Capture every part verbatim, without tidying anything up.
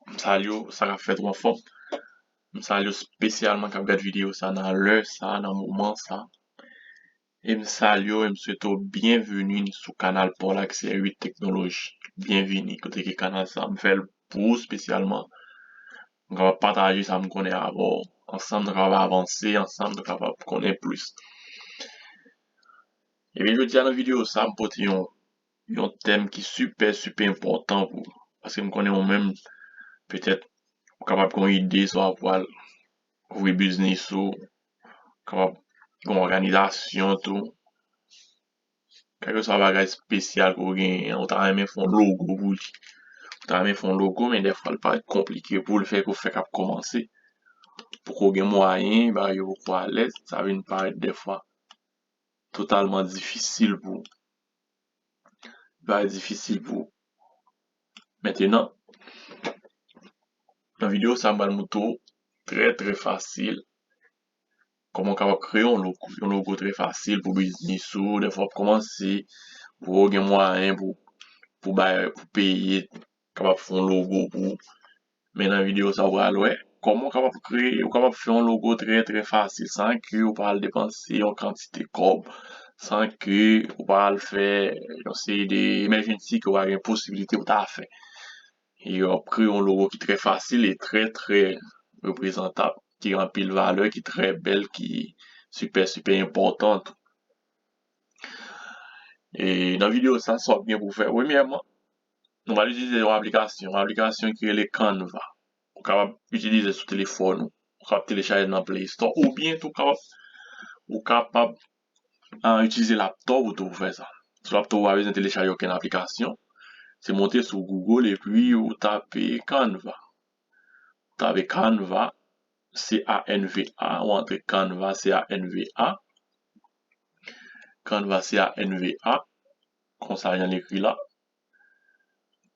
M salye w, sa k ap fèt, ou anfòm? M salye w espesyalman k ap gad videyo sa nan lè sa, nan moman sa. E m salye w e m swete w byenveni sou kanal Paul Accès uit Teknoloji. Byenveni, kote ke kanal sa m fè l pou ou espesyalman. M kapab pataje sa m konnen avè w. Ansanm, nou kapab avanse, ansanm, nou kapab konnen plis. Ebyen, jodi a nan videyo sa, m pote yon, yon tèm ki sipè, sipè enpòtan pou ou. Paske m konnen ou menm, petèt, ou kapab gen yon ide, swa ou pral ouvri biznis ou, kapab gen yon òganizasyon tou. Kèlkeswa bagay espesyal ke w genyen, ou ta renmen fè yon logo pou li. Ou ta renmen fè yon logo, men dèfwa l parèt konplike pou w, l fè ke w fèk ap kòmanse. Poko gen mwayen, bagay yo poko alèz, sa vin parèt dèfwa totalman difisil pou ou. Li parèt difisil pou ou. Mentenan, nan videyo sa, m pral montre w trè, trè fasil kòman w kapab kreye yon logo. Yon logo trè fasil pou biznis ou. Dèfwa w ap kòmanse, pou w gen mwayen pou, pou bay, pou peye, kapab fè yon logo pou ou. Men nan videyo sa, w pral wè kòman w kapab kreye, ou kapab fè yon logo trè, trè fasil, san ke ou pa al depanse yon kantite kòb, san ke ou pa al fè yon seri de emergency ke w pa gen posibilite pou ta fè. E w ap kreye yon logo ki trè fasil e trè, trè reprezantab, ki gen anpil valè, ki trè bèl, ki sipè, sipè enpòtan tou. E nan videyo sa, sa w ap gen pou w fè, premyèman, nou pral itilize yon aplikasyon, yon aplikasyon ki rele Canva. Ou kapab itilize sou telefòn ou, ou kapab telechaje nan Play Store, oubyen tou kapab, ou kapab, ah, itilize laptop ou tou pou fè sa. Sou laptop ou pa bezwen telechaje okenn aplikasyon. Se monte sou Google epi ou tape Canva. Tape Canva, C A N V A, ou antre Canva, C A N V A. Canva, C A N V A, konsa jan l ekri la.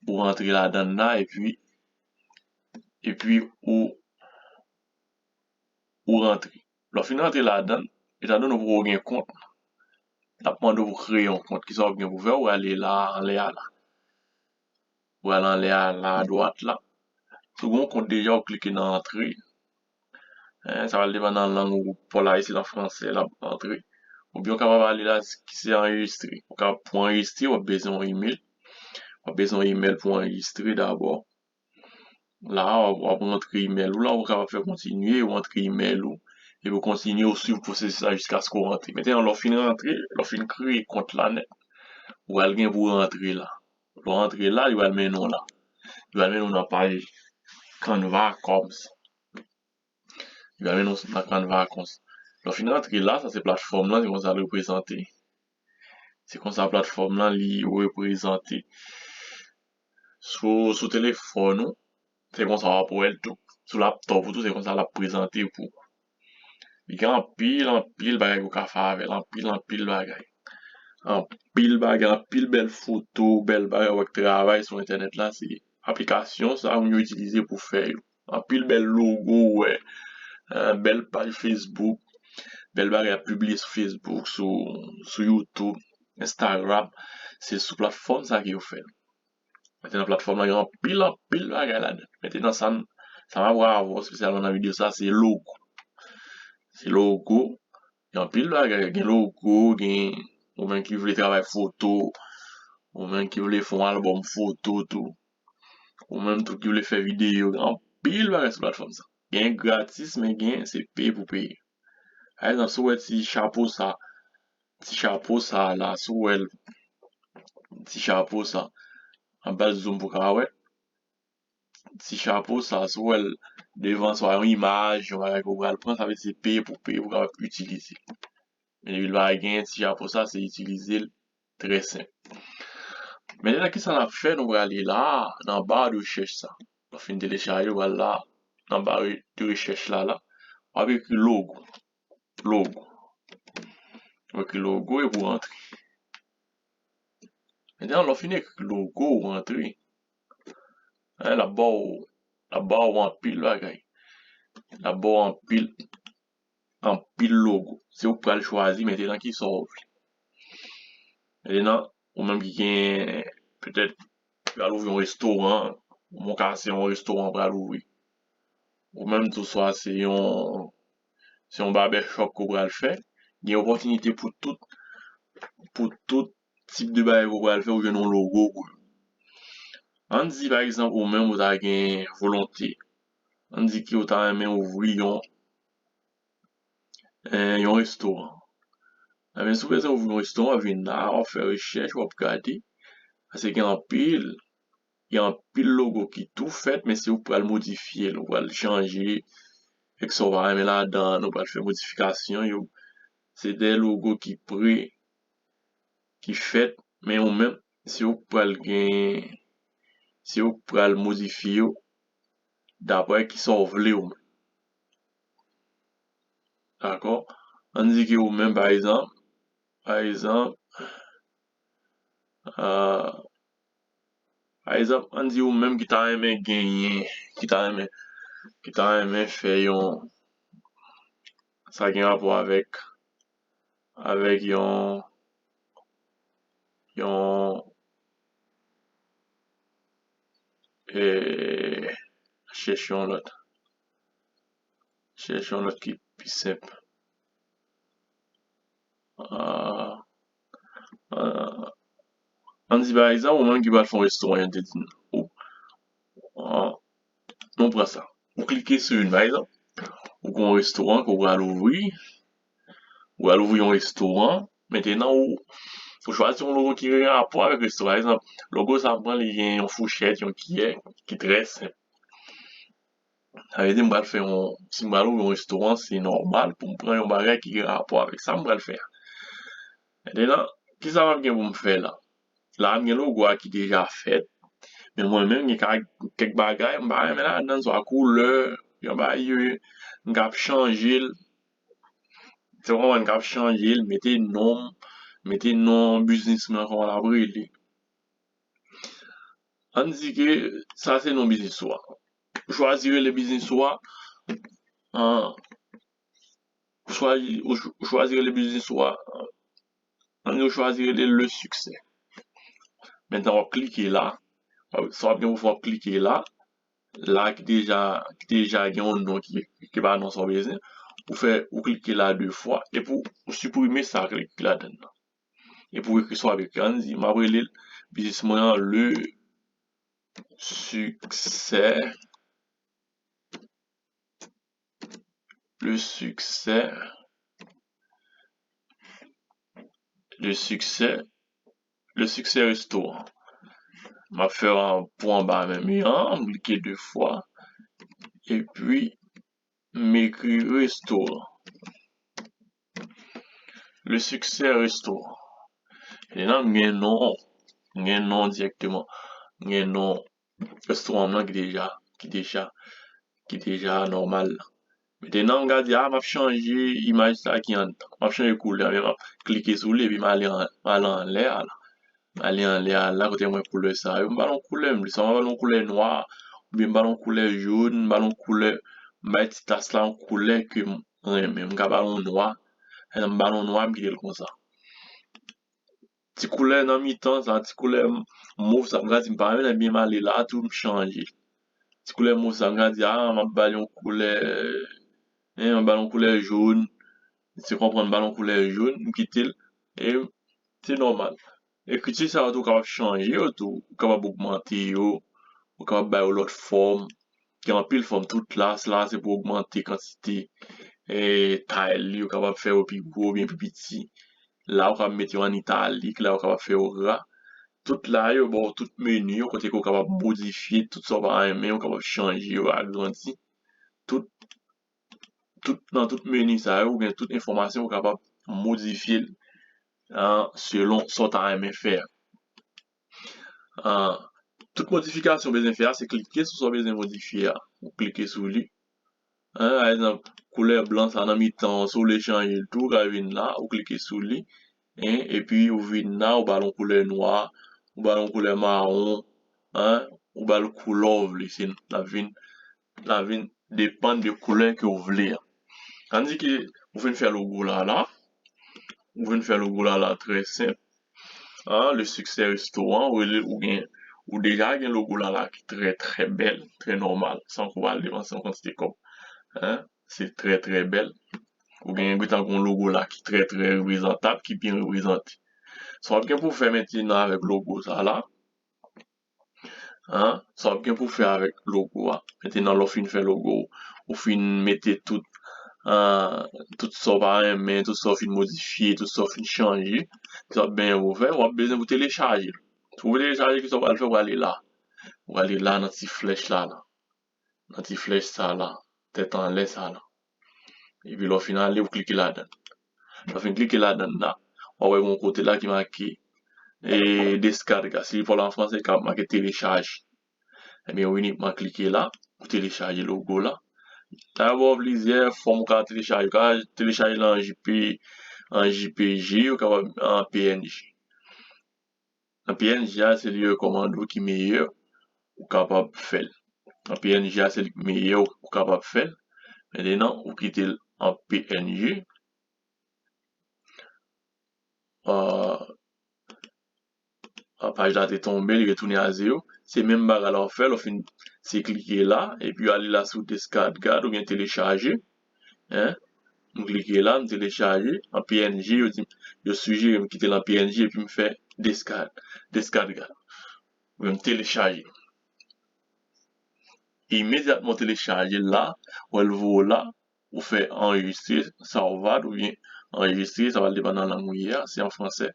Ou rantre ladan l la, epi, epi ou, ou rantre. Lè w fin rantre ladan l, etandone ou poko gen kont, l ap mande w pou kreye yon kont. Kisa w ap gen pou fè? Ou ale la, anlè a la. Ou al anlè a la, adwat la. Si w gen yon kont deja, ou klike nan antre. Hein, sa pral depann nan lang ou, Paul Haïtien, an fransè, l ap antre. Oubyen ou kapab ale la ki se anrejistre. Ou kapab pou anrejistre, w ap bezwen yon email. W ap bezwen yon email pou anrejistre dabò. La, w ap, w ap rantre email ou la, ou kapab fè kontinye, ou rantre email ou, epi w kontinye, ou swiv pwosesis la jiskaske w rantre. Mentenan, lè w fin rantre, lè w fin kreye kont la nèt, ou pral gen pou w rantre la. Lè w rantre la, li pral mennen w la. Li pral mennen w nan paj Canva kòmsa. Li pral mennen w nan Canva konsa. Lè w fin rantre la, sa se platfòm lan, se konsa l reprezante. Se konsa platfòm lan li reprezante. Sou, sou telefòn ou, se konsa w ap wè l tou. Sou laptop ou tou, se konsa l ap prezante pou ou. Li gen anpil, anpil bagay ou ka fè avè l, anpil, anpil bagay. Anpil bagay, anpil bèl foto, bèl bagay w ap travay sou entènèt la, se aplikasyon sa moun yo itilize pou fè yo. Anpil bèl logo, ou wè, eh, bèl paj Facebook, bèl bagay ap pibliye sou Facebook, sou, sou YouTube, Instagram. Se sou platfòm sa ke yo fè l. Mentenan, platfòm lan gen anpil, anpil bagay ladan. Mentenan, sa m, sa m ap pral avè w espesyalman nan videyo sa, se logo. Se logo. Gen anpil bagay. Gen logo, gen ou menm ki vle travay foto, ou menm ki vle fè yon albòm foto tou, ou menm tou ki vle fè videyo. Gen anpil bagay sou platfòm sa. Gen gratis, men gen se peye pou peye. Pa egzanp, si w wè ti chapo sa, ti chapo sa la, si w wè l, ti chapo sa, anba zoom pou w ka wè, ti chapo sa, si w wè l devan swa yon imaj, yon bagay ke w pral pran, sa vle di se peye pou peye pou w kapab itilize. Men depi l pa gen ti chapo sa, se itilize l trè senp. Mentenan, kisa n ap fè? Nou prale la, nan ba de rechèch sa. Lè w fin telechaje, ou pral la, nan ba re-, de rechèch la, la. W ap ekri logo. Logo. W ekri logo epi w rantre. Mentenan, lè w fin ekri logo, ou rantre. Hein, l ap ba w, l ap ba w anpil bagay. L ap ba w anpil, anpil logo. Se ou k pral chwazi mentenan kisa w vle. Mentenan, ou menm ki gen, petèt, pral ouvri yon restoran, Ou ka se yon restoran w pral ouvri. Ou menm tou swa se yon, se yon barbershop ke w pral fè. Gen opòtinite pou tout, pou tout tip de bagay ke w pral fè, ou jwenn yon logo pou yo. Ann di, pa egzanp, ou menm ou ta gen volonte. Ann di ke w ta renmen ouvri yon, eh, yon restoran. Ebyen, si w bezwen ouvri yon restoran, w ap vin la, w ap fè rechèch, w ap gade. Paske gen anpil, gen anpil logo ki tou fèt, men se ou k pral modifye l, ou pral chanje, kèk sa w pa renmen ladan l, ou pral fè modifikasyon yo. Se de logo ki pre, ki fèt, men ou menm, se ou k pral gen, se ou k pral modifye yo daprè ki sa w vle ou menm. Dakò? Ann di ke ou menm, pa egzanp, pa egzanp, ah, pa egzanp, ann di ou menm ki ta renmen genyen, ki ta renmen, ki ta renmen fè yon, sa gen rapò avèk, avèk yon, yon, eh, chèche yon lòt. Chèche yon lòt ki pi senp. Ah, ah, ann di, pa egzanp, ou menm ki pral fè yon restoran, yo te di, ou, ah, nou pran sa. Ou klike sou youn, pa egzanp, ou gen yon restoran ke w pral ouvri, ou pral ouvri yon restoran, mentenan ou, ou chwazi yon logo ki gen rapò avèk restoran. Pa egzanp, logo sa m pran, li gen yon fouchèt, yon kiyè, ki trè senp. Sa vle di m pral fè yon, si m pral ouvri yon restoran, se nòmal pou m pran yon bagay ki gen rapò avèk sa m pral fè a. Mentenan, kisa m ap gen pou m fè la? La, m gen logo a ki deja fèt, men mwen menm, gen ka-, kèk bagay, m pa renmen ladan, swa koulè, yon bagay, yo, m ka ap chanje l. Se w konprann, m ka ap chanje l, mete non m, mete non biznis mwen, kòman l ap rele. Ann di ke sa se non biznis ou a. Ou chwazi rele biznis ou a, ah, ou chwazi, ou ch-, ou chwazi rele biznis ou a, ann di ou chwazi rele Le Succès. Mentenan w ap klike la, w ap, sa w ap gen pou fè, w ap klike la, la ki deja, ki deja gen yon non ki, ki pa non sa w bezwen, ou fè, ou klike la de fwa, epi w, ou siprime sa ki ladan nan. Epi w ekri sa w ap ekri. Ann di, m ap rele l biznis mwen an Le Succès. Le Succès. Le Succès. Le Succès Restaurant. M ap fè yon pou anba menm jan, m klike de fwa. Epi, m ekri restoran. Le Succès Restaurant. Mentenan, m gen non, m gen non dirèkteman. M gen non restoran mwen ki deja, ki deja, ki deja nòmal la. Mentenan, m ka di, a, m ap chanje imaj sa ki anndan. M ap chanje koulè, men m ap klike sou li, epi m ale an, m ale anlè a la. M ale anlè a la, kote m wè koulè sa yo. M ba l yon koulè, m vle sa, m ba l yon koulè nwa, oubyen m ba l yon koulè jòn, m ba l yon koulè, m bay ti tas la yon koulè ke m renmen. M ka ba l yon nwa, m ba l yon nwa, m kite l konsa. Ti koulè nan mitan sa, ti koulè mov sa, m ka di m pa renmen l, ebyen m ale la tou, m chanje l. Ti koulè mov sa, m ka di, a, m ap ba l yon koulè, en, m ap ba l yon koulè jòn. Se konprann, m ba l yon koulè jòn, m kite l, e se nòmal. Ekriti sa yo tou, ou kapab chanje yo tou, ou kapab ogmante yo, ou kapab ba yo lòt fòm. Gen anpil fòm, tout la, la se pou ogmante kantite, e, tay li, ou kapab fè yo pi gwo oubyen pi piti. La, ou kapab mete yo an italik, la, ou kapab fè yo ra. Tout la, yo ba w tout meni yo, kote ke ou kapab modifye tout sa w pa renmen, ou kapab chanje yo, agrandi. Tout, tout, nan tout meni sa yo, ou gen tout enfòmasyon, ou kapab modifye l, an, selon sa w ta renmen fè a. An, tout modifikasyon w bezwen fè a, se klike sou sa w bezwen modifye a. Ou klike sou li. An, pa egzanp, koulè blan sa nan mitan an, si w vle chanje l tou, ou ka vin la, ou klike sou li. En, epi ou vin la, ou ba l yon koulè nwa, ou ba l yon koulè mawon, an, ou ba l koulè w vle. Se, l ap vin, l ap vin depann de koulè ke w vle a. Ann di ke ou fin fè logo la la, ou fin fè logo la la trè senp. An, Le Succès Restaurant, ou rele, ou gen, Ou deja gen logo la la ki trè, trè bèl, trè nòmal, san ke w al depanse yon kantite kòb. Hein? Se trè, trè bèl. Ou gen, gen tankou yon logo la ki trè, trè reprezantab, ki byen reprezante. Sa w ap gen pou fè mentenan avèk logo sa la, hein? Sa w ap gen pou fè avèk logo a. Mentenan, lè w fin fè logo, ou fin mete tout, hein, tout sa w pa renmen, tout sa w fin modifye, tout sa w fin chanje, sa w ap bezwen pou fè, w ap bezwen pou telechaje l. Si w vle telechaje, kisa w pral fè? W prale la. W prale la nan ti flèch la, la. Nan ti flèch sa la. Tèt anlè sa la. Epi lè w fin ale, ou klike ladan l. Lè w fin klike ladan l la, w a wè yon kote la ki make, e, descarga. Si li pa w la an franse, li ka make télécharger. Ebyen, ou inikman klike la, ou telechaje logo la. La, yo ba w plizyè fòm ou ka telechaje. Ou ka telechaje l an J P, an J P G, ou kapab an P N G. An P N G a, se li rekòmande w ki meyè ou kapab fè l. An P N G a, se li ki meyè ou kapab fè l. Mentenan, ou kite l an P N G. Ah, ah, paj la te tonbe, li retounen a zewo. Se menm bagay la w fè, lè w fin, se klike la, epi ale la sou descarga oubyen telechaje. Hein? M klike la, m telechaje. An P N G, yo di, yo sijere m kite l an P N G, epi m fè descarga, descarga. Oubyen m telechaje. Imedyatman w telechaje l la, w al voye w la, ou fè enregistrer, salvar oubyen enregistrer, sa va depann nan lang ou ye a, si an franse,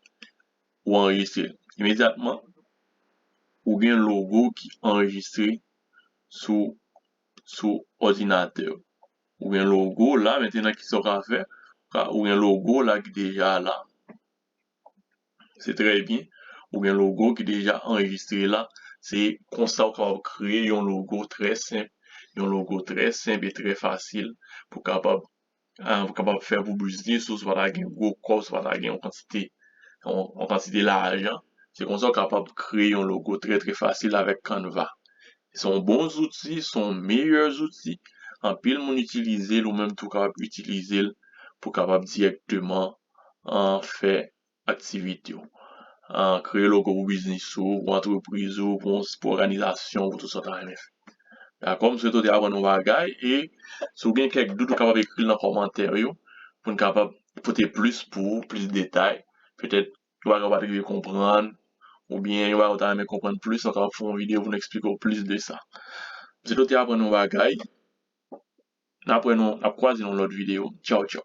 ou anrejistre l. Imedyatman, ou gen logo ki anrejistre sou, sou òdinatè w. Ou gen logo la, mentenan kisa w ka fè? Ou ka, ou gen logo la ki deja la. Se trè byen. Ou gen logo ki deja anrejistre la. Se konsa ou kapab kreye yon logo trè senp, yon logo trè senp e trè fasil pou kapab, ah, pou kapab fè pou biznis ou, si w pa ta gen gwo kòb, si w pa ta gen yon kantite, yon, yon kantite lajan. Se konsa ou kapab kreye yon logo trè, trè fasil avèk Canva. Se yon bon zouti, se yon meyè zouti. Anpil moun itilize l, ou menm tou kapab itilize l pou kapab dirèkteman, ah, fè aktivite w. Ah, kreye logo pou biznis ou, pou antrepriz ou, pou, pou òganizasyon, pou tout sa w ta renmen fè. Dakò, m swete w te aprann yon bagay, e si w gen kèk dout, ou kapab ekri l nan kòmantè yo, pou n kapab pote plis pou ou, plis detay. Petèt, yon bagay ou pa t rive konprann, oubyen yon bagay ou ta renmen konprann plis, nou kapab fè yon videyo pou n eksplike w plis de sa. M swete w te aprann yon bagay. N ap wè nou, n ap kwaze nan yon lòt videyo. Tchaw, tchaw.